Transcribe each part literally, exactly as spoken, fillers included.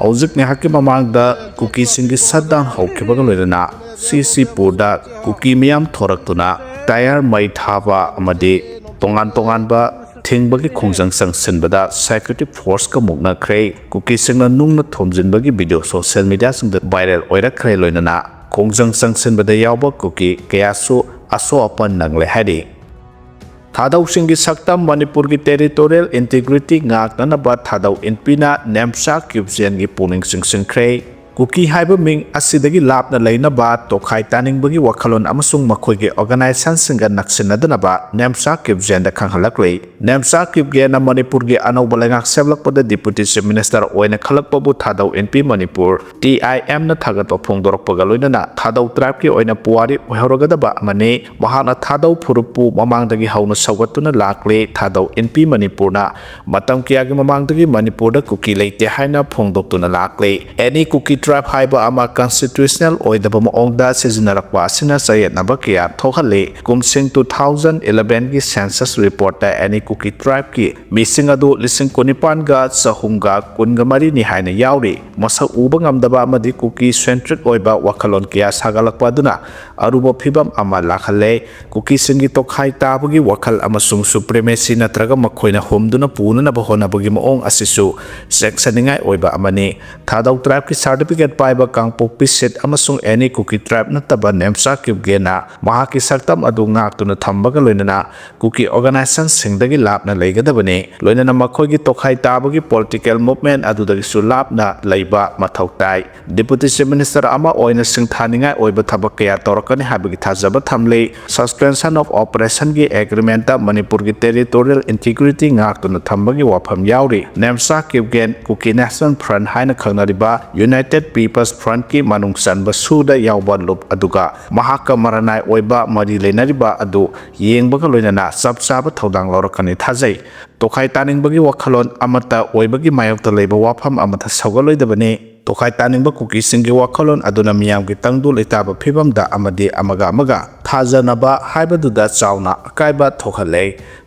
ꯍꯧꯖꯤꯛ ꯉꯥꯏꯍꯥꯛꯀꯤ ꯃꯃꯥꯡꯗ ꯀꯨꯀꯤꯁꯤꯡꯒꯤ ꯁꯠꯗꯥꯎꯟ ꯍꯧꯈꯤꯕꯒ ꯂꯣꯏꯅꯅ ꯁꯤꯁꯤꯄꯨꯔꯗ ꯀꯨꯀꯤ ꯃꯤꯌꯥꯝ ꯊꯣꯔꯛꯇꯨꯅ ꯇꯥꯌꯔ ꯃꯩ ꯊꯥꯕ ꯑꯃꯗꯤ ꯇꯣꯉꯥꯟ ꯇꯣꯉꯥꯟꯕ ꯊꯤꯡꯕꯒꯤ ꯈꯣꯡꯖꯪ ꯆꯪꯁꯤꯟꯕꯗ ꯁꯦꯀ꯭ꯌꯨꯔꯤꯇꯤ ꯐꯣꯔꯁꯀ ꯃꯨꯛꯅꯈ꯭ꯔꯦ꯫ ꯀꯨꯀꯤꯁꯤꯡꯅ ꯅꯨꯡꯅ ꯊꯣꯝꯖꯤꯟꯕꯒꯤ ꯚꯤꯗꯤꯑꯣ ꯁꯣꯁꯤꯌꯦꯜ ꯃꯤꯗꯤꯌꯥꯁꯤꯡꯗ ꯚꯥꯏꯔꯦꯜ ꯑꯣꯏꯔꯛꯈ꯭ꯔꯦ꯫ ꯂꯣꯏꯅꯅ ꯈꯣꯡꯖꯪ ꯆꯪꯁꯤꯟꯕꯗ ꯌꯥꯎꯕ ꯀꯨꯀꯤ ꯀꯌꯥꯁꯨ ꯑꯁꯣꯛ ꯑꯄꯟ ꯅꯪꯂꯦ ꯍꯥꯏꯔꯤ꯫ ꯊꯥꯗꯧꯁꯤꯡꯒꯤ ꯁꯛꯇꯝ ꯃꯅꯤꯄꯨꯔꯒꯤ ꯇꯦꯔꯤꯇꯣꯔꯤꯌꯦꯜ ꯏꯟꯇꯤꯒ꯭ꯔꯤꯇꯤ ꯉꯥꯛꯅꯅꯕ ꯊꯥꯗꯧ ꯏꯟꯄꯤꯅ ꯅꯦꯝꯆꯥ ꯀꯤꯞꯖꯦꯟꯒꯤ ꯄꯨꯛꯅꯤꯡ ꯆꯤꯡꯁꯤꯟꯈ꯭ꯔꯦ꯫ ꯀꯨꯀꯤ ꯍꯥꯏꯕ ꯃꯤꯡ ꯑꯁꯤꯗꯒꯤ ꯂꯥꯞꯅ ꯂꯩꯅꯕ, ꯇꯣꯈꯥꯏ ꯇꯥꯅꯤꯡꯕꯒꯤ ꯋꯥꯈꯜꯂꯣꯟ ꯑꯃꯁꯨꯡ ꯃꯈꯣꯏꯒꯤ ꯑꯣꯔꯒꯅꯥꯏꯖꯦꯁꯟꯁꯤꯡꯒ ꯅꯛꯁꯤꯟꯅꯗꯅꯕ ꯅꯦꯝꯆꯥ ꯀꯤꯞꯖꯦꯟꯗ ꯈꯪꯍꯜꯂꯛꯂꯤ꯫ ꯅꯦꯝꯆꯥ ꯀꯤꯞꯒꯦꯟꯅ ꯃꯅꯤꯄꯨꯔꯒꯤ ꯑꯅꯧꯕ ꯂꯩꯉꯥꯛ ꯁꯦꯝꯂꯛꯄꯗ ꯗꯤꯄ꯭ꯌꯨꯇꯤ ꯆꯤꯐ ꯃꯤꯅꯤꯁꯇꯔ ꯑꯣꯏꯅ ꯈꯜꯂꯛꯄꯕꯨ ꯊꯥꯗꯧ ꯏꯟꯄꯤ ꯃꯅꯤꯄꯨꯔ, ꯇꯤ ꯑꯥꯏ ꯑꯦꯝꯅ ꯊꯥꯒꯠꯄ ꯐꯣꯡꯗꯣꯔꯛꯄꯒ ꯂꯣꯏꯅꯅ ꯊꯥꯗꯧ ꯇ꯭ꯔꯥꯏꯕꯀꯤ ꯑꯣꯏꯅ ꯄꯨꯋꯥꯔꯤ ꯑꯣꯏꯍꯧꯔꯒꯗꯕ ꯑꯃꯅꯤ꯫ ꯃꯍꯥꯛꯅ ꯊꯥꯗꯧ ꯐꯨꯔꯨꯞꯄꯨ ꯃꯃꯥꯡꯗꯒꯤ ꯍꯧꯅ ꯁꯧꯒꯠꯇꯨꯅ ꯂꯥꯛꯂꯤ꯫ ꯊꯥꯗꯧ ꯏꯟꯄꯤ ꯃꯅꯤꯄꯨꯔꯅ ꯃꯇꯝ ꯀꯌꯥꯒꯤ ꯃꯃꯥꯡꯗꯒꯤ ꯃꯅꯤꯄꯨꯔꯗ ꯀꯨꯀꯤ ꯂꯩꯇꯦ ꯍꯥꯏꯅ ꯐꯣꯡꯗꯣꯛꯇꯨꯅ ꯂꯥꯛꯂꯤ꯫ ꯑꯦꯅꯤ ꯀꯨꯀꯤ ꯇ꯭ꯔꯥꯏꯕ ꯍꯥꯏꯕ ꯑꯃ ꯀꯟꯁꯇꯤꯇ꯭ꯌꯨꯁꯅꯦꯜ ꯑꯣꯏꯗꯕ ꯃꯑꯣꯡꯗ ꯁꯤꯖꯤꯟꯅꯔꯛꯄ ꯑꯁꯤꯅ ꯆꯌꯦꯠꯅꯕ ꯀꯌꯥ ꯊꯣꯛꯍꯜꯂꯤ꯫ ꯀꯨꯝꯁꯤꯡ ꯇꯨ ꯊꯥꯎꯖꯟ ꯏꯂꯚꯦꯟꯒꯤ ꯁꯦꯟꯁꯁ ꯔꯤꯄꯣꯔꯠꯇ ꯑꯦꯅꯤ ꯀꯨꯀꯤ ꯇ꯭ꯔꯥꯏꯕꯀꯤ ꯃꯤꯁꯤꯡ ꯑꯗꯨ ꯂꯤꯁꯤꯡ ꯀꯨꯟꯅꯤꯄꯥꯟꯒ ꯆꯍꯨꯝꯒ ꯀꯨꯟꯒ ꯃꯔꯤꯅꯤ ꯍꯥꯏꯅ ꯌꯥꯎꯔꯤ꯫ ꯃꯁꯛ ꯎꯕ ꯉꯝꯗꯕ ꯑꯃꯗꯤ ꯀꯨꯀꯤ ꯁꯦꯟꯇ꯭ꯔꯤꯛ ꯑꯣꯏꯕ ꯋꯥꯈꯜꯂꯣꯟ ꯀꯌꯥ ꯁꯥꯒꯠꯂꯛꯄ ꯑꯗꯨꯅ ꯑꯔꯨꯕ ꯐꯤꯚꯝ ꯑꯃ ꯂꯥꯛꯍꯜꯂꯦ꯫ ꯀꯨꯀꯤꯁꯤꯡꯒꯤ ꯇꯣꯈꯥꯏ ꯇꯥꯕꯒꯤ ꯋꯥꯈꯜ ꯑꯃꯁꯨꯡ ꯁꯨꯄ꯭ꯔꯦꯃꯦꯁꯤ ꯅꯠꯇ꯭ꯔꯒ ꯃꯈꯣꯏꯅ ꯍꯨꯝꯗꯨꯅ ꯄꯨꯅꯅꯕ ꯍꯣꯠꯅꯕꯒꯤ ꯃꯑꯣꯡ ꯑꯁꯤꯁꯨ ꯆꯦꯛꯁꯤꯟꯅꯤꯡꯉꯥꯏ ꯑꯣꯏꯕ ꯑꯃꯅꯤ꯫ ꯊꯥꯗꯧ ꯇ꯭ꯔꯥꯏꯕꯀꯤ ꯁꯥꯔꯇꯤꯐꯤꯀꯦꯠ ꯄꯥꯏꯕ ꯀꯥꯡꯄꯣꯛꯄꯤ ꯁꯤꯠ ꯑꯃꯁꯨꯡ ꯑꯦꯅꯤ ꯀꯨꯀꯤ ꯇ꯭ꯔꯥꯏꯕ ꯅꯠꯇꯕ ꯅꯦꯝꯆꯥ ꯀꯤꯞꯒꯦꯟꯅ ꯃꯍꯥꯛꯀꯤ ꯁꯛꯇꯝ ꯑꯗꯨ ꯉꯥꯛꯇꯨꯅ ꯊꯝꯕꯒ ꯂꯣꯏꯅꯅ ꯀꯨꯀꯤ ꯑꯣꯔꯒꯅꯥꯏꯖꯦꯁꯟꯁꯤꯡꯗꯒꯤ ꯂꯥꯞꯅ ꯂꯩꯒꯗꯕꯅꯤ꯫ ꯂꯣꯏꯅꯅ ꯃꯈꯣꯏꯒꯤ ꯇꯣꯈꯥꯏ ꯇꯥꯕꯒꯤ ꯄꯣꯂꯤꯇꯤꯀꯦꯜ ꯃꯨꯚꯃꯦꯟꯠ ꯑꯗꯨꯗꯒꯤꯁꯨ ꯂꯥꯞꯅ ꯂꯩꯕ ꯃꯊꯧ ꯇꯥꯏ꯫ ꯗꯤꯄ꯭ꯌꯨꯇꯤ ꯆꯤꯐ ꯃꯤꯅꯤꯁꯇꯔ ꯑꯃ ꯑꯣꯏꯅ ꯁꯤꯡꯊꯥꯅꯤꯡꯉꯥꯏ ꯑꯣꯏꯕ ꯊꯕꯛ ꯀꯌꯥ ꯇꯧꯔꯛꯀꯅꯤ ꯍꯥꯏꯕꯒꯤ ꯊꯥꯖꯕ ꯊꯝꯂꯤ꯫ ꯁꯁꯄꯦꯟꯁꯟ ꯑꯣꯐ ꯑꯣꯄꯔꯦꯁꯟꯒꯤ ꯑꯦꯒ꯭ꯔꯤꯃꯦꯟꯠꯇ ꯃꯅꯤꯄꯨꯔꯒꯤ ꯇꯦꯔꯤꯇꯣꯔꯤꯌꯦꯜ ꯏꯟꯇꯤꯒ꯭ꯔꯤꯇꯤ ꯉꯥꯛꯇꯨꯅ ꯊꯝꯕꯒꯤ ꯋꯥꯐꯝ ꯌꯥꯎꯔꯤ꯫ ꯅꯦꯝꯆꯥ ꯀꯤꯞꯒꯦꯟ, ꯀꯨꯀꯤ ꯅꯦꯁꯅꯦꯜ ꯐ꯭ꯔꯟꯠ ꯍꯥꯏꯅ ꯈꯪꯅꯔꯤꯕ ꯌꯨꯅꯥꯏꯇꯦꯗ ꯄꯤꯄꯜꯁ ꯐ꯭ꯔꯟꯠꯀꯤ ꯃꯅꯨꯡ ꯆꯟꯕ ꯁꯨꯗ ꯌꯥꯎꯕ ꯂꯨꯞ ꯑꯗꯨꯒ ꯃꯍꯥꯛꯀ ꯃꯔꯅꯥꯏ ꯑꯣꯏꯕ ꯃꯔꯤ ꯂꯩꯅꯔꯤꯕ ꯑꯗꯨ ꯌꯦꯡꯕꯒ ꯂꯣꯏꯅꯅ ꯆꯞ ꯆꯥꯕ ꯊꯧꯗꯥꯡ ꯂꯧꯔꯛꯀꯅꯤ ꯊꯥꯖꯩ꯫ ꯇꯣꯈꯥꯏ ꯇꯥꯅꯤꯡꯕꯒꯤ ꯋꯥꯈꯜꯂꯣꯟ ꯑꯃꯠꯇ ꯑꯣꯏꯕꯒꯤ ꯃꯥꯌꯣꯛꯇ ꯂꯩꯕ ꯋꯥꯐꯝ ꯑꯃꯠꯇ ꯁꯧꯒꯠꯂꯣꯏꯗꯕꯅꯤ꯫ ꯇꯣꯈꯥꯏ ꯇꯥꯅꯤꯡꯕ ꯀꯨꯀꯤꯁꯤꯡꯒꯤ ꯋꯥꯈꯜꯂꯣꯟ ꯑꯗꯨꯅ ꯃꯤꯌꯥꯝꯒꯤ ꯇꯪꯗꯨ ꯂꯩꯇꯥꯕ ꯐꯤꯚꯝꯗ ꯑꯃꯗꯤ ꯑꯃꯒ ꯑꯃꯒ ꯊꯥꯖꯅꯕ ꯍꯥꯏꯕꯗꯨꯗ ꯆꯥꯎꯅ ꯑꯀꯥꯏꯕ ꯊꯣꯛꯍꯜꯂꯦ꯫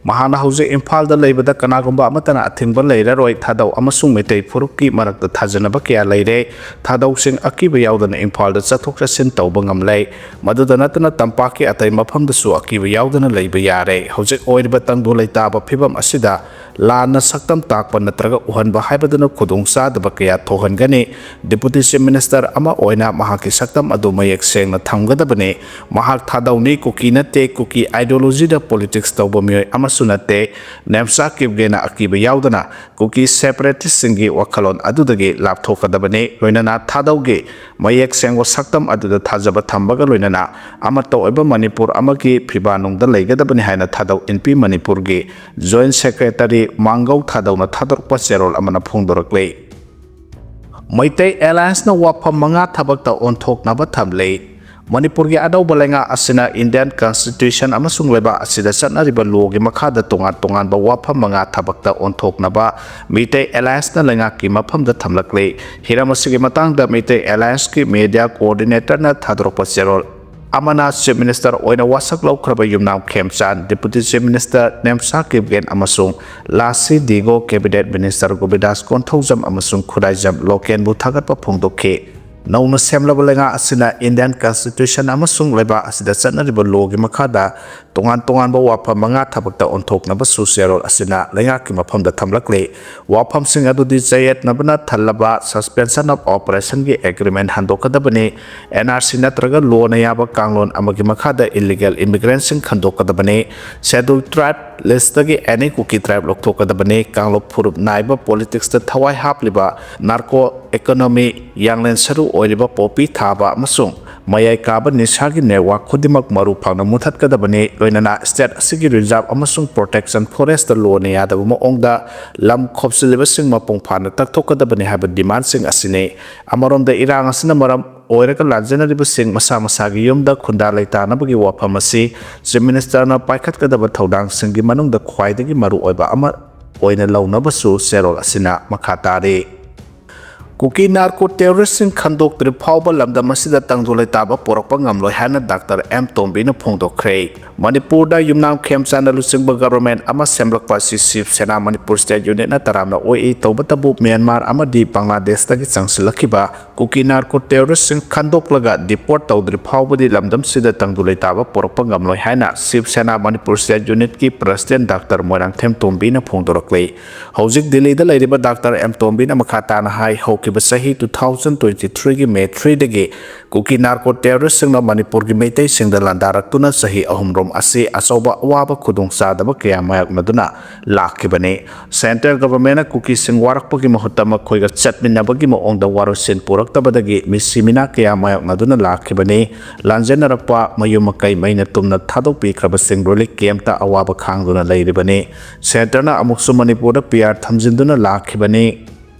ꯃꯍꯥꯛꯅ ꯍꯧꯖꯤꯛ ꯏꯝꯐꯥꯜꯗ ꯂꯩꯕꯗ ꯀꯅꯥꯒꯨꯝꯕ ꯑꯃꯠꯇꯅ ꯑꯊꯤꯡꯕ ꯂꯩꯔꯔꯣꯏ, ꯊꯥꯗꯧ ꯑꯃꯁꯨꯡ ꯃꯩꯇꯩ ꯐꯨꯔꯨꯞꯀꯤ ꯃꯔꯛꯇ ꯊꯥꯖꯅꯕ ꯀꯌꯥ ꯂꯩꯔꯦ꯫ ꯊꯥꯗꯧꯁꯤꯡ ꯑꯀꯤꯕ ꯌꯥꯎꯗꯅ ꯏꯝꯐꯥꯜꯗ ꯆꯠꯊꯣꯛ ꯆꯠꯁꯤꯟ ꯇꯧꯕ ꯉꯝꯂꯦ꯫ ꯃꯗꯨꯗ ꯅꯠꯇꯅ ꯇꯝꯄꯥꯛꯀꯤ ꯑꯇꯩ ꯃꯐꯝꯗꯁꯨ ꯑꯀꯤꯕ ꯌꯥꯎꯗꯅ ꯂꯩꯕ ꯌꯥꯔꯦ꯫ ꯍꯧꯖꯤꯛ ꯑꯣꯏꯔꯤꯕ ꯇꯪꯗꯨ ꯂꯩꯇꯥꯕ ꯐꯤꯕꯝ ꯑꯁꯤꯗ ꯂꯥꯟꯅ ꯁꯛꯇꯝ ꯇꯥꯛꯄ ꯅꯠꯇ꯭ꯔꯒ ꯎꯍꯟꯕ ꯍꯥꯏꯕꯗꯨꯅ ꯈꯨꯗꯣꯡꯆꯥꯗꯕ ꯀꯌꯥ ꯊꯣꯛꯍꯟꯒꯅꯤ꯫ ꯗꯤꯄꯨꯇꯤ ꯆꯤꯐ ꯃꯤꯅꯤꯁꯇꯔ ꯑꯃ ꯑꯣꯏꯅ ꯃꯍꯥꯛꯀꯤ ꯁꯛꯇꯝ ꯑꯗꯨ ꯃꯌꯦꯛ ꯁꯦꯡꯅ ꯊꯝꯒꯗꯕꯅꯤ꯫ ꯃꯍꯥꯛ ꯊꯥꯗꯧꯅꯤ, ꯀꯨꯀꯤ ꯅꯠꯇꯦ, ꯀꯨꯀꯤ ideologyꯗ politics ꯇꯧꯕ ꯃꯤꯑꯣꯏ ꯑꯃꯁꯨ ꯅꯠꯇꯦ꯫ ꯅꯦꯝꯆꯥ ꯀꯤꯞꯒꯦꯅ ꯑꯀꯤꯕ ꯌꯥꯎꯗꯅ ꯀꯨꯀꯤ separatistꯁꯤꯡꯒꯤ ꯋꯥꯈꯜꯂꯣꯟ ꯑꯗꯨꯗꯒꯤ ꯂꯥꯞꯊꯣꯛꯀꯗꯕꯅꯤ꯫ ꯂꯣꯏꯅꯅ ꯊꯥꯗꯧꯒꯤ ꯃꯌꯦꯛ ꯁꯦꯡꯕ ꯁꯛꯇꯝ ꯑꯗꯨꯗ ꯊꯥꯖꯕ ꯊꯝꯕꯒ ꯂꯣꯏꯅꯅ ꯑꯃꯠꯇ ꯑꯣꯏꯕ ꯃꯅꯤꯄꯨꯔ ꯑꯃꯒꯤ ꯐꯤꯕꯥꯅꯨꯡꯗ ꯂꯩꯒꯗꯕꯅꯤ ꯍꯥꯏꯅ ꯊꯥꯗꯧ ꯏꯟꯄꯤ ꯃꯅꯤꯄꯨꯔꯒꯤ Joint Secretary ꯃꯥꯡꯒꯧ ꯊꯥꯗꯧꯅ ꯊꯥꯗꯣꯔꯛꯄ ꯆꯦꯔꯣꯜ ꯑꯃꯅ ꯐꯣꯡꯗꯣꯔꯛꯂꯤ꯫ ꯃꯩꯇꯩ Allianceꯅ ꯋꯥꯐꯝ ꯃꯉꯥ ꯊꯕꯛꯇ ꯑꯣꯟꯊꯣꯛꯅꯕ ꯊꯝꯂꯤ꯫ ꯃꯅꯤꯄꯨꯔꯒꯤ ꯑꯅꯧꯕ ꯂꯩꯉꯥꯛ ꯑꯁꯤꯅ Indian Constitution ꯑꯃꯁꯨꯡ ꯂꯩꯕꯥꯛ ꯑꯁꯤꯗ ꯆꯠꯅꯔꯤꯕ lawꯒꯤ ꯃꯈꯥꯗ ꯇꯣꯉꯥꯟ ꯇꯣꯉꯥꯟꯕ ꯋꯥꯐꯝ ꯃꯉꯥ ꯊꯕꯛꯇ ꯑꯣꯟꯊꯣꯛꯅꯕ ꯃꯤꯇꯩ Allianceꯅ ꯂꯩꯉꯥꯛꯀꯤ ꯃꯐꯝꯗ ꯊꯝꯂꯛꯂꯤ꯫ ꯍꯤꯔꯝ ꯑꯁꯤꯒꯤ ꯃꯇꯥꯡꯗ ꯃꯤꯇꯩ Allianceꯀꯤ media coordinatorꯅ ꯊꯥꯗꯣꯔꯛꯄ ꯆꯦꯔꯣꯜ ꯑꯃꯅ Chief Minister ꯑꯣꯏꯅ ꯋꯥꯁꯛ ꯂꯧꯈ꯭ꯔꯕ ꯌꯨꯝꯅꯥꯝ ꯈꯦꯝꯆꯥꯟ, Deputy Chief Minister Nemcha Kipgen ꯑꯃꯁꯨꯡ ꯂꯥꯁꯤ ꯗꯤꯒꯣ Cabinet Minister ꯒꯣꯕꯤꯟꯗꯥꯁ ꯀꯣꯟꯊꯧꯖꯝ ꯑꯃꯁꯨꯡ ꯈꯨꯔꯥꯏꯖꯝ ꯂꯣꯀꯦꯟꯕꯨ ꯊꯥꯒꯠꯄ ꯐꯣꯡꯗꯣꯛꯈꯤ꯫ ꯅꯧꯅ ꯁꯦꯝꯂꯕ ꯂꯩꯉꯥꯛ ꯑꯁꯤꯅ Indian Constitution ꯑꯃꯁꯨꯡ ꯂꯩꯕꯥꯛ ꯑꯁꯤꯗ ꯆꯠꯅꯔꯤꯕ lawꯒꯤ ꯃꯈꯥꯗ ꯇꯣꯉꯥꯟ ꯇꯣꯉꯥꯟꯕ ꯋꯥꯐꯝ ꯃꯉꯥ ꯊꯕꯛꯇ ꯑꯣꯟꯊꯣꯛꯅꯕꯁꯨ ꯆꯦꯔꯣꯜ ꯑꯁꯤꯅ ꯂꯩꯉꯥꯛꯀꯤ ꯃꯐꯝꯗ ꯊꯝꯂꯛꯂꯤ꯫ ꯋꯥꯐꯝꯁꯤꯡ ꯑꯗꯨꯗꯤ ꯆꯌꯦꯠꯅꯕꯅ ꯊꯜꯂꯕ suspension of operationꯒꯤ agreement ꯍꯟꯗꯣꯛꯀꯗꯕꯅꯤ꯫ NRC ꯅꯠꯇ꯭ꯔꯒ lawꯅ ꯌꯥꯕ ꯀꯥꯡꯂꯣꯟ ꯑꯃꯒꯤ ꯃꯈꯥꯗ illegal immigrantꯁꯤꯡ ꯈꯟꯗꯣꯛꯀꯗꯕꯅꯤ꯫ Scheduled tribe listꯇꯒꯤ any Kuki tribe ꯂꯧꯊꯣꯛꯀꯗꯕꯅꯤ꯫ ꯀꯥꯡꯂꯨꯞ ꯐꯨꯔꯨꯞ ꯅꯥꯏꯕ politicsꯇ ꯊꯋꯥꯏ ꯍꯥꯞꯂꯤꯕ narco economy, ꯌꯥꯡꯂꯦꯟ ꯁꯔꯨ ꯑꯣꯏꯔꯤꯕ poppy ꯊꯥꯕ ꯑꯃꯁꯨꯡ ꯃꯌꯥꯏ ꯀꯥꯕ ꯅꯤꯁꯥꯒꯤ network ꯈꯨꯗꯤꯡꯃꯛ ꯃꯔꯨ ꯐꯪꯅ ꯃꯨꯊꯠꯀꯗꯕꯅꯤ꯫ ꯂꯣꯏꯅꯅ state ꯑꯁꯤꯒꯤ reserve ꯑꯃꯁꯨꯡ protection forestꯇ lawꯅ ꯌꯥꯗꯕ ꯃꯑꯣꯡꯗ ꯂꯝ ꯈꯣꯞꯆꯤꯜꯂꯤꯕꯁꯤꯡ ꯃꯄꯨꯡ ꯐꯥꯅ ꯀꯛꯊꯣꯛꯀꯗꯕꯅꯤ ꯍꯥꯏꯕ demandꯁꯤꯡ ꯑꯁꯤꯅꯤ꯫ ꯑꯃꯔꯣꯝꯗ ꯏꯔꯥꯡ ꯑꯁꯤꯅ ꯃꯔꯝ ꯑꯣꯏꯔꯒ ꯂꯥꯟꯖꯦꯟꯅꯔꯤꯕꯁꯤꯡ ꯃꯁꯥ ꯃꯁꯥꯒꯤ ꯌꯨꯝꯗ ꯈꯨꯟꯗꯥ ꯂꯩꯇꯥꯅꯕꯒꯤ ꯋꯥꯐꯝ ꯑꯁꯤ Chief Ministerꯅ ꯄꯥꯏꯈꯠꯀꯗꯕ ꯊꯧꯗꯥꯡꯁꯤꯡꯒꯤ ꯃꯅꯨꯡꯗ ꯈ꯭ꯋꯥꯏꯗꯒꯤ ꯃꯔꯨꯑꯣꯏꯕ ꯑꯃ ꯑꯣꯏꯅ ꯂꯧꯅꯕꯁꯨ ꯆꯦꯔꯣꯜ ꯑꯁꯤꯅ ꯃꯈꯥ ꯇꯥꯔꯤ꯫ ꯀꯨꯀꯤ ꯅꯥꯔꯀꯣ ꯇꯦꯔꯣꯔꯤꯁꯁꯤꯡ ꯈꯟꯗꯣꯛꯇ꯭ꯔꯤ ꯐꯥꯎꯕ ꯂꯝꯗꯝ ꯑꯁꯤꯗ ꯇꯪꯗꯨ ꯂꯩꯇꯥꯕ ꯄꯨꯔꯛꯄ ꯉꯝꯂꯣꯏ ꯍꯥꯏꯅ ꯗꯥꯛꯇꯔ ꯑꯦꯝ ꯇꯣꯝꯕꯤꯅ ꯐꯣꯡꯗꯣꯛꯈ꯭ꯔꯦ꯫ ꯃꯅꯤꯄꯨꯔꯗ ꯌꯨꯝꯅꯥꯝ ꯈꯦꯝꯆꯥꯟꯅ ꯂꯨꯆꯤꯡꯕ ꯒꯚꯔꯟꯃꯦꯟꯠ ꯑꯃ ꯁꯦꯝꯂꯛꯄ ꯑꯁꯤ ꯁꯤꯕ ꯁꯦꯅꯥ ꯃꯅꯤꯄꯨꯔ ꯁ꯭ꯇꯦꯠ ꯌꯨꯅꯤꯠꯅ ꯇꯔꯥꯝꯅ ꯑꯣꯛꯏ꯫ ꯇꯧꯕꯇꯕꯨ ꯃ꯭ꯌꯥꯟꯃꯥꯔ ꯑꯃꯗꯤ ꯕꯪꯒ꯭ꯂꯥꯗꯦꯁꯇꯒꯤ ꯆꯪꯁꯤꯜꯂꯛꯈꯤꯕ ꯀꯨꯀꯤ ꯅꯥꯔꯀꯣ ꯇꯦꯔꯣꯔꯤꯁꯁꯤꯡ ꯈꯟꯗꯣꯛꯂꯒ ꯗꯤꯄꯣꯔꯠ ꯇꯧꯗ꯭ꯔꯤ ꯐꯥꯎꯕꯗꯤ ꯂꯝꯗꯝꯁꯤꯗ ꯇꯪꯗꯨ ꯂꯩꯇꯥꯕ ꯄꯨꯔꯛꯄ ꯉꯝꯂꯣꯏ ꯍꯥꯏꯅ ꯁꯤꯕ ꯁꯦꯅꯥ ꯃꯅꯤꯄꯨꯔ ꯁ꯭ꯇꯦꯠ ꯌꯨꯅꯤꯠꯀꯤ ꯄ꯭ꯔꯁꯤꯗꯦꯟꯠ ꯗꯥꯛꯇꯔ ꯃꯣꯏꯔꯥꯡꯊꯦꯝ ꯇꯣꯝꯕꯤꯅ ꯐꯣꯡꯗꯣꯔꯛꯂꯤ꯫ ꯍꯧꯖꯤꯛ ꯗꯤꯜꯂꯤꯗ ꯂꯩꯔꯤꯕ ꯗꯥꯛꯇꯔ ꯑꯦꯝ ꯇꯣꯝꯕꯤꯅ ꯃꯈꯥ ꯇꯥꯅ ꯍꯥꯏ, ꯍꯧꯈꯤꯕ ꯆꯍꯤ two thousand twenty threeꯒꯤ ꯃꯦ threeꯗꯒꯤ ꯀꯨꯀꯤ ꯅꯥꯔꯀꯣ ꯇꯦꯔꯣꯔꯤꯁꯁꯤꯡꯅ ꯃꯅꯤꯄꯨꯔꯒꯤ ꯃꯩꯇꯩꯁꯤꯡꯗ ꯂꯥꯟꯗꯥꯔꯛꯇꯨꯅ ꯆꯍꯤ ꯑꯍꯨꯝꯔꯣꯝ ꯑꯁꯤ ꯑꯆꯧꯕ ꯑꯋꯥꯕ ꯈꯨꯗꯣꯡꯆꯥꯗꯕ ꯀꯌꯥ ꯃꯥꯌꯣꯛꯅꯗꯨꯅ ꯂꯥꯛꯈꯤꯕꯅꯤ꯫ ꯁꯦꯟꯇ꯭ꯔꯦꯜ ꯒꯚꯔꯟꯃꯦꯟꯠꯅ ꯀꯨꯀꯤꯁꯤꯡ ꯋꯥꯔꯛꯄꯒꯤ ꯃꯍꯨꯠꯇ ꯃꯈꯣꯏꯒ ꯆꯠꯃꯤꯟꯅꯕꯒꯤ ꯃꯑꯣꯡꯗ ꯋꯥꯔꯣꯏꯁꯤꯟ ꯄꯨꯔꯛꯇꯕꯗꯒꯤ ꯃꯤꯁꯤ ꯃꯤꯅꯥ ꯀꯌꯥ ꯃꯥꯌꯣꯛꯅꯗꯨꯅ ꯂꯥꯛꯈꯤꯕꯅꯤ꯫ ꯂꯥꯟꯖꯦꯟꯅꯔꯛꯄ, ꯃꯌꯨꯝ ꯃꯀꯩ ꯃꯩꯅ ꯇꯨꯝꯅ ꯊꯥꯗꯣꯛꯄꯤꯈ꯭ꯔꯕꯁꯤꯡ ꯔꯤꯂꯤꯐ ꯀꯦꯝꯞꯇ ꯑꯋꯥꯕ ꯈꯥꯡꯗꯨꯅ ꯂꯩꯔꯤꯕꯅꯤ꯫ ꯁꯦꯟꯇ꯭ꯔꯅ ꯑꯃꯨꯛꯁꯨ ꯃꯅꯤꯄꯨꯔꯗ ꯄꯤ ꯑꯥꯔ ꯊꯝꯖꯤꯟꯗꯨꯅ ꯂꯥꯛꯈꯤꯕꯅꯤ꯫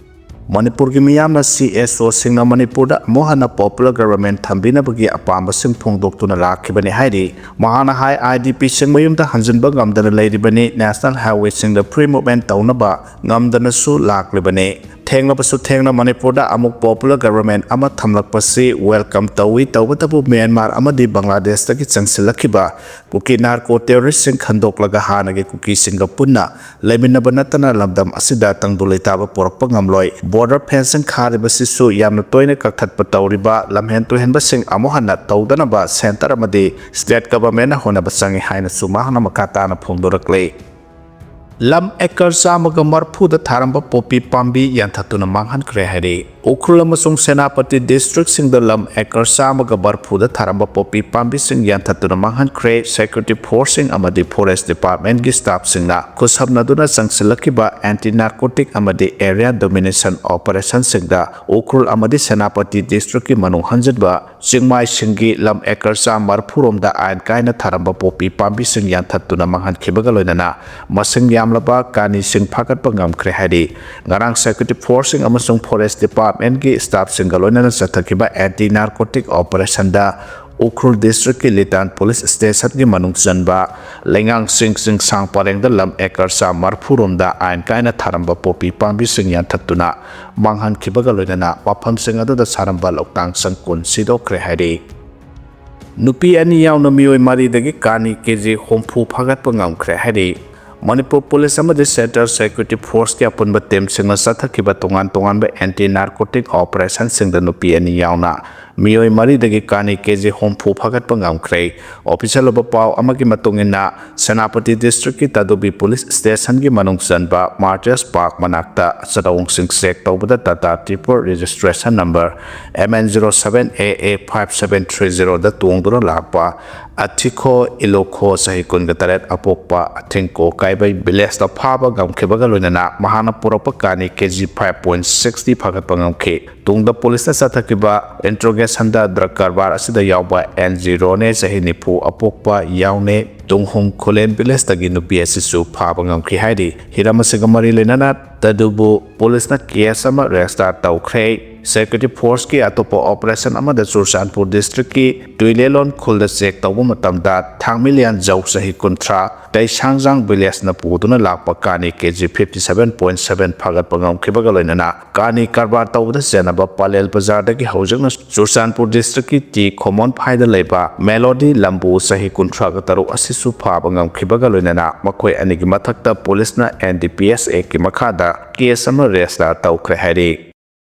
ꯃꯅꯤꯄꯨꯔꯒꯤ ꯃꯤꯌꯥꯝꯅ ꯁꯤ ꯑꯦꯁ ꯑꯣꯁꯤꯡꯅ ꯃꯅꯤꯄꯨꯔꯗ ꯑꯃꯨꯛ ꯍꯟꯅ ꯄꯣꯄꯨꯂꯔ ꯒꯚꯔꯟꯃꯦꯟꯠ ꯊꯝꯕꯤꯅꯕꯒꯤ ꯑꯄꯥꯝꯕꯁꯤꯡ ꯐꯣꯡꯗꯣꯛꯇꯨꯅ ꯂꯥꯛꯈꯤꯕꯅꯤ ꯍꯥꯏꯔꯤ꯫ ꯃꯍꯥꯛꯅ ꯍꯥꯏ, ꯑꯥꯏ ꯗꯤ ꯄꯤꯁꯤꯡ ꯃꯌꯨꯝꯗ ꯍꯟꯖꯤꯟꯕ ꯉꯝꯗꯅ ꯂꯩꯔꯤꯕꯅꯤ꯫ ꯅꯦꯁꯅꯦꯜ ꯍꯥꯏꯋꯦꯁꯤꯡꯗ ꯐ꯭ꯔꯤ ꯃꯨꯚꯃꯦꯟꯠ ꯇꯧꯅꯕ ꯉꯝꯗꯅꯁꯨ ꯂꯥꯛꯂꯤꯕꯅꯤ꯫ ꯊꯦꯡꯂꯕꯁꯨ ꯊꯦꯡꯅ ꯃꯅꯤꯄꯨꯔꯗ ꯑꯃꯨꯛ ꯄꯣꯄꯨꯂꯔ ꯒꯚꯔꯟꯃꯦꯟꯠ ꯑꯃ ꯊꯝꯂꯛꯄꯁꯤ ꯋꯦꯜꯀꯝ ꯇꯧꯏ꯫ ꯇꯧꯕꯇꯕꯨ ꯃ꯭ꯌꯥꯟꯃꯥꯔ ꯑꯃꯗꯤ ꯕꯪꯒ꯭ꯂꯥꯗꯦꯁꯇꯒꯤ ꯆꯪꯁꯤꯜꯂꯛꯈꯤꯕ ꯀꯨꯀꯤ ꯅꯥꯔꯀꯣ ꯇꯦꯔꯣꯔꯤꯁꯁꯤꯡ ꯈꯟꯗꯣꯛꯂꯒ ꯍꯥꯟꯅꯒꯤ ꯀꯨꯀꯤꯁꯤꯡꯒ ꯄꯨꯟꯅ ꯂꯩꯃꯤꯟꯅꯕ ꯅꯠꯇꯅ ꯂꯝꯗꯝ ꯑꯁꯤꯗ ꯇꯪꯗꯨ ꯂꯩꯇꯥꯕ ꯄꯨꯔꯛꯄ ꯉꯝꯂꯣꯏ꯫ ꯕꯣꯔꯗꯔ ꯐꯦꯟꯁꯤꯡ ꯈꯥꯔꯤꯕꯁꯤꯁꯨ ꯌꯥꯝꯅ ꯇꯣꯏꯅ ꯀꯛꯊꯠꯄ ꯇꯧꯔꯤꯕ ꯂꯝꯍꯦꯟ ꯇꯨꯍꯦꯟꯕꯁꯤꯡ ꯑꯃꯨꯛ ꯍꯟꯅ ꯇꯧꯗꯅꯕ ꯁꯦꯟꯇꯔ ꯑꯃꯗꯤ ꯁ꯭ꯇꯦꯠ ꯒꯚꯔꯟꯃꯦꯟꯠꯅ ꯍꯣꯠꯅꯕ ꯆꯪꯏ ꯍꯥꯏꯅꯁꯨ ꯃꯍꯥꯛꯅ ꯃꯈꯥ ꯇꯥꯅ ꯐꯣꯡꯗꯣꯔꯛꯂꯤ꯫ ꯂꯝ ꯑꯦꯀꯔ ꯆꯥꯝꯃꯒ ꯃꯔꯐꯨꯗ ꯊꯥꯔꯝꯕ ꯄꯣꯄꯤ ꯄꯥꯝꯕꯤ ꯌꯥꯟꯊꯠꯇꯨꯅ ꯃꯥꯡꯍꯟꯈ꯭ꯔꯦ ꯍꯥꯏꯔꯤ꯫ ꯎꯈ꯭ꯔꯨꯜ ꯑꯃꯁꯨꯡ ꯁꯦꯅꯥꯄꯇꯤ ꯗꯤꯁꯇ꯭ꯔꯤꯛꯁꯤꯡꯗ ꯂꯝ ꯑꯦꯀꯔ ꯆꯥꯝꯃꯒ ꯃꯔꯐꯨꯗ ꯊꯥꯔꯝꯕ ꯄꯣꯄꯤ ꯄꯥꯝꯕꯤꯁꯤꯡ ꯌꯥꯟꯊꯠꯇꯨꯅ ꯃꯥꯡꯍꯟꯈ꯭ꯔꯦ꯫ ꯁꯦꯀ꯭ꯌꯨꯔꯤꯇꯤ ꯐꯣꯔꯁꯁꯤꯡ ꯑꯃꯗꯤ ꯐꯣꯔꯦꯁ ꯗꯤꯄꯥꯔꯠꯃꯦꯟꯠꯀꯤ ꯁ꯭ꯇꯥꯐꯁꯤꯡꯅ ꯈꯨꯠꯁꯝꯅꯗꯨꯅ ꯆꯪꯁꯤꯜꯂꯛꯈꯤꯕ ꯑꯦꯟꯇꯤ ꯅꯥꯔꯀꯣꯇꯤꯛ ꯑꯃꯗꯤ ꯑꯦꯔꯤꯌꯥ ꯗꯣꯃꯤꯅꯦꯁꯟ ꯑꯣꯄꯔꯦꯁꯟꯁꯤꯡꯗ ꯎꯈ꯭ꯔꯨꯜ ꯑꯃꯗꯤ ꯁꯦꯅꯥꯄꯇꯤ ꯗꯤꯁꯇ꯭ꯔꯤꯛꯀꯤ ꯃꯅꯨꯡ ꯍꯟꯖꯤꯟꯕ ꯆꯤꯡꯃꯥꯏꯁꯤꯡꯒꯤ ꯂꯝ ꯑꯦꯀꯔ ꯆꯥꯝꯃ ꯃꯔꯐꯨ ꯔꯣꯝꯗ ꯑꯥꯏꯟ ꯀꯥꯏꯅ ꯊꯥꯔꯝꯕ ꯄꯣꯄꯤ ꯄꯥꯝꯕꯤꯁꯤꯡ ꯌꯥꯟꯊꯠꯇꯨꯅ ꯃꯥꯡꯍꯟꯈꯤꯕꯒ ꯂꯣꯏꯅꯅ ꯃꯁꯤꯡ ꯌꯥꯝꯂꯕ ꯀꯥꯅꯤꯁꯤꯡ ꯐꯥꯒꯠꯄ ꯉꯝꯈ꯭ꯔꯦ ꯍꯥꯏꯔꯤ꯫ ꯉꯔꯥꯡ ꯁꯦꯀ꯭ꯌꯨꯔꯤꯇꯤ ꯐꯣꯔꯁꯁꯤꯡ ꯑꯃꯁꯨꯡ ꯐꯣꯔꯦꯁ ꯗꯤꯄꯥꯔꯠꯃꯦꯟꯠꯀꯤ ꯁ꯭ꯇꯥꯐꯁꯤꯡꯒ ꯂꯣꯏꯅꯅ ꯆꯠꯊꯈꯤꯕ ꯑꯦꯟꯇꯤ ꯅꯥꯔꯀꯣꯇꯤꯛ ꯑꯣꯄꯔꯦꯁꯟꯗ ꯎꯈ꯭ꯔꯨꯜ ꯗꯤꯁꯇ꯭ꯔꯤꯛꯀꯤ ꯂꯤꯇꯥꯟ ꯄꯨꯂꯤꯁ ꯁ꯭ꯇꯦꯁꯟꯒꯤ ꯃꯅꯨꯡ ꯆꯟꯕ ꯂꯩꯉꯥꯡꯁꯤꯡ ꯆꯤꯡꯁꯥꯡ ꯄꯔꯦꯡꯗ ꯂꯝ ꯑꯦꯀꯔ ꯆꯥꯝ ꯃꯔꯤꯐꯨ ꯔꯣꯝꯗ ꯑꯥꯏꯟ ꯀꯥꯏꯅ ꯊꯥꯔꯝꯕ ꯄꯣꯄꯤ ꯄꯥꯝꯕꯤꯁꯤꯡ ꯌꯥꯟꯊꯠꯇꯨꯅ ꯃꯥꯡꯍꯟꯈꯤꯕꯒ ꯂꯣꯏꯅꯅ ꯃꯐꯝꯁꯤꯡ ꯑꯗꯨꯗ ꯁꯥꯔꯝꯕ ꯂꯧꯇꯥꯡ ꯁꯪ ꯀꯨꯟ ꯁꯤꯗꯣꯛꯈ꯭ꯔꯦ ꯍꯥꯏꯔꯤ꯫ ꯅꯨꯄꯤ ꯑꯅꯤ ꯌꯥꯎꯅ ꯃꯤꯑꯣꯏ ꯃꯔꯤꯗꯒꯤ ꯀꯥꯅꯤ ꯀꯦꯖꯤ ꯍꯨꯝꯐꯨ ꯐꯥꯒꯠꯄ ꯉꯝꯈ꯭ꯔꯦ ꯍꯥꯏꯔꯤ꯫ ꯃꯅꯤꯄꯨꯔ ꯄꯨꯂꯤꯁ ꯑꯃꯗꯤ ꯁꯦꯟꯇ꯭ꯔꯦꯜ ꯁꯦꯀ꯭ꯌꯨꯔꯤꯇꯤ ꯐꯣꯔꯁꯀꯤ ꯑꯄꯨꯟꯕ ꯇꯤꯝꯁꯤꯡꯅ ꯆꯠꯊꯈꯤꯕ ꯇꯣꯉꯥꯟ ꯇꯣꯉꯥꯟꯕ ꯑꯦꯟꯇꯤ ꯅꯥꯔꯀꯣꯇꯤꯛ ꯑꯣꯄꯔꯦꯁꯟꯁꯤꯡꯗ ꯅꯨꯄꯤ ꯑꯅꯤ ꯌꯥꯎꯅ ꯃꯤꯑꯣꯏ ꯃꯔꯤꯗꯒꯤ ꯀꯥꯅꯤ ꯀꯦꯖꯤ ꯍꯨꯝꯐꯨ ꯐꯥꯒꯠꯄ ꯉꯝꯈ꯭ꯔꯦ꯫ ꯑꯣꯐꯤꯁꯤꯌꯦꯜ ꯑꯣꯏꯕ ꯄꯥꯎ ꯑꯃꯒꯤ ꯃꯇꯨꯡ ꯏꯟꯅ, ꯁꯦꯅꯥꯄꯇꯤ ꯗꯤꯁꯇ꯭ꯔꯤꯛꯀꯤ ꯇꯗꯨꯕꯤ ꯄꯨꯂꯤꯁ ꯁ꯭ꯇꯦꯁꯟꯒꯤ ꯃꯅꯨꯡ ꯆꯟꯕ ꯃꯥꯔꯇꯤꯌꯔꯁ ꯄꯥꯔꯛ ꯃꯅꯥꯛꯇ ꯆꯥꯗꯣꯡꯁꯤꯡ ꯆꯦꯛ ꯇꯧꯕꯗ Tata triple registration number M N zero seven A A five seven three zero ꯗ ꯇꯣꯡꯗꯨꯅ ꯂꯥꯛꯄ ꯑꯊꯤꯈꯣ ꯏꯂꯣꯈꯣ ꯆꯍꯤ ꯀꯨꯟꯒ ꯇꯔꯦꯠ ꯑꯄꯣꯛꯄ ꯑꯊꯤꯡꯀꯣ ꯀꯥꯏꯕꯩ ꯚꯤꯂꯦꯖꯇ ꯐꯥꯕ ꯉꯝꯈꯤꯕꯒ ꯂꯣꯏꯅꯅ ꯃꯍꯥꯛꯅ ꯄꯨꯔꯛꯄ ꯀꯥꯅꯤ ꯀꯦꯖꯤ five point sixty ꯐꯥꯒꯠꯄ ꯉꯝꯈꯤ꯫ ꯇꯨꯡꯗ ꯄꯨꯂꯤꯁꯅ ꯆꯠꯊꯈꯤꯕ ꯏꯟꯇ꯭ꯔꯣꯒꯦꯁꯟꯗ ꯗ꯭ꯔꯒ ꯀꯔꯕꯥꯔ ꯑꯁꯤꯗ ꯌꯥꯎꯕ N G ꯔꯣꯅꯦ, ꯆꯍꯤ ꯅꯤꯐꯨ ꯑꯄꯣꯛꯄ ꯌꯥꯎꯅꯦ, ꯇꯨꯡꯍꯨꯝ ꯈꯨꯂꯦꯟ ꯚꯤꯂꯦꯖꯇꯒꯤ ꯅꯨꯄꯤ ꯑꯁꯤꯁꯨ ꯐꯥꯕ ꯉꯝꯈꯤ ꯍꯥꯏꯔꯤ꯫ ꯍꯤꯔꯝ ꯑꯁꯤꯒ ꯃꯔꯤ ꯂꯩꯅꯅ ꯇꯗꯨꯕꯨ ꯄꯨꯂꯤꯁꯅ ꯀꯦꯁ ꯑꯃ ꯔꯦꯖꯤꯁꯇꯥꯔ ꯇꯧꯈ꯭ꯔꯦ꯫ ꯁꯦꯀ꯭ꯌꯨꯔꯤꯇꯤ ꯐꯣꯔꯁꯀꯤ ꯑꯇꯣꯞꯄ ꯑꯣꯄꯔꯦꯁꯟ ꯑꯃꯗ ꯆꯨꯔꯆꯥꯟꯄꯨꯔ ꯗꯤꯁꯇ꯭ꯔꯤꯛꯀꯤ ꯇꯨꯏꯂꯦꯂꯣꯟ ꯈꯨꯜꯗ ꯆꯦꯛ ꯇꯧꯕ ꯃꯇꯝꯗ ꯊꯥꯡꯃꯤꯂꯤꯌꯥꯟ ꯖꯧ, ꯆꯍꯤ ꯀꯨꯟꯊ꯭ꯔꯥ, ꯇꯩꯁꯥꯡꯖꯥꯡ ꯚꯤꯂꯦꯖꯅ ꯄꯨꯗꯨꯅ ꯂꯥꯛꯄ ꯀꯥꯅꯤ ꯀꯦꯖꯤ fifty seven point seven ꯐꯥꯒꯠꯄ ꯉꯝꯈꯤꯕꯒ ꯂꯣꯏꯅꯅ ꯀꯥꯅꯤ ꯀꯔꯕꯥꯔ ꯇꯧꯕꯗ ꯆꯦꯟꯅꯕ ꯄꯂꯦꯜ ꯕꯖꯥꯔꯗꯒꯤ ꯍꯧꯖꯤꯛꯅ ꯆꯨꯔꯆꯥꯟꯄꯨꯔ ꯗꯤꯁꯇ꯭ꯔꯤꯛꯀꯤ ꯇꯤ ꯈꯣꯃꯣꯟꯐꯥꯏꯗ ꯂꯩꯕ ꯃꯦꯂꯣꯗꯤ ꯂꯝꯕꯨ, ꯆꯍꯤ ꯀꯨꯟꯊ꯭ꯔꯥꯒ ꯇꯔꯨꯛ ꯑꯁꯤꯁꯨ ꯐꯥꯕ ꯉꯝꯈꯤꯕꯒ ꯂꯣꯏꯅꯅ ꯃꯈꯣꯏ ꯑꯅꯤꯒꯤ ꯃꯊꯛꯇ ꯄꯨꯂꯤꯁꯅ N D P S Act ꯀꯤ ꯃꯈꯥꯗ ꯀꯦꯁ ꯑꯃ ꯔꯦꯖꯤꯁꯇꯥꯔ ꯇꯧꯈ꯭ꯔꯦ ꯍꯥꯏꯔꯤ꯫